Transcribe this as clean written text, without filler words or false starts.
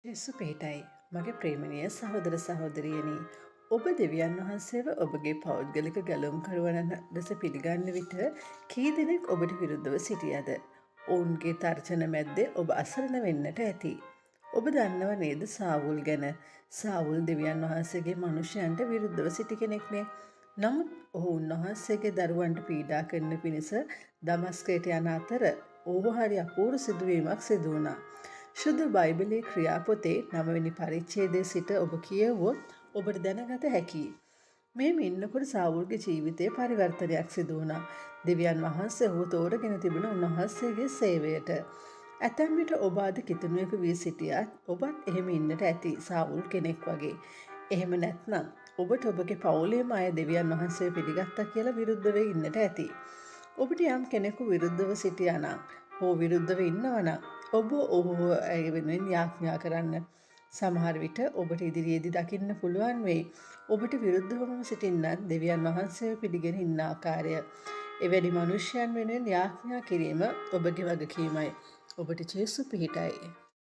ජේසු පිහිටයි. මගේ ප්‍රේමණීය සහෝදර සහෝදරියනි, ඔබ දෙවියන් වහන්සේව ඔබගේ පෞද්ගලික ගැලවුම්කරුවන් ලෙස පිළිගන්න විට කී දෙනෙක් ඔබට විරුද්ධව සිටියද? ඔවුන්ගේ තර්ජන මැද්දේ ඔබ අසරණ වෙන්නට ඇති. ඔබ දන්නව නේද සාවුල් ගැන? සාවුල් දෙවියන් වහන්සේගේ මනුෂ්‍යයන්ට විරුද්ධව සිටි කෙනෙක්නේ. නමුත් ඔහු උන්වහන්සේගේ දරුවන්ට පීඩා කරන පිණිස දමස්කයට යන අතර ඔහු හරි අපූර්ව සිදුවීමක් සිදු වුණා. ශුද්ධ බයිබලයේ ක්‍රියාපොතේ 9 වෙනි පරිච්ඡේදයේ සිට ඔබ කියවුවොත් ඔබට දැනගත හැකියි. මෙහෙම ඉන්නකොට සාවුල්ගේ ජීවිතයේ පරිවර්තනයක් සිදු වුණා. දෙවියන් වහන්සේ ඔහු තෝරගෙන තිබුණ උන්වහන්සේගේ සේවයට. ඇතැම් විට ඔබ අද කිතුණුවෙකු වී සිටියත් ඔබත් එහෙම ඉන්නට ඇති සාවුල් කෙනෙක් වගේ. එහෙම නැත්නම් ඔබට ඔබගේ පවුලේම අය දෙවියන් වහන්සේ පිළිගත්තා කියලා විරුද්ධව ඉන්නට ඇති. ඔබට යම් කෙනෙකු විරුද්ධව සිටියා නම් හෝ විරුද්ධව ඉන්නවා නම් ඔබ ඔහු ඒ වෙනුවෙන් යාඥා කරන්න. සමහර විට ඔබට ඉදිරියේදී දකින්න පුළුවන් වෙයි ඔබට විරුද්ධවම සිටින්නත් දෙවියන් වහන්සේව පිළිගෙන ඉන්න ආකාරය. එවැනි මනුෂ්‍යයන් වෙනුවෙන් යාඥා කිරීම ඔබගේ වගකීමයි. ඔබට ජේසු පිහිටයි.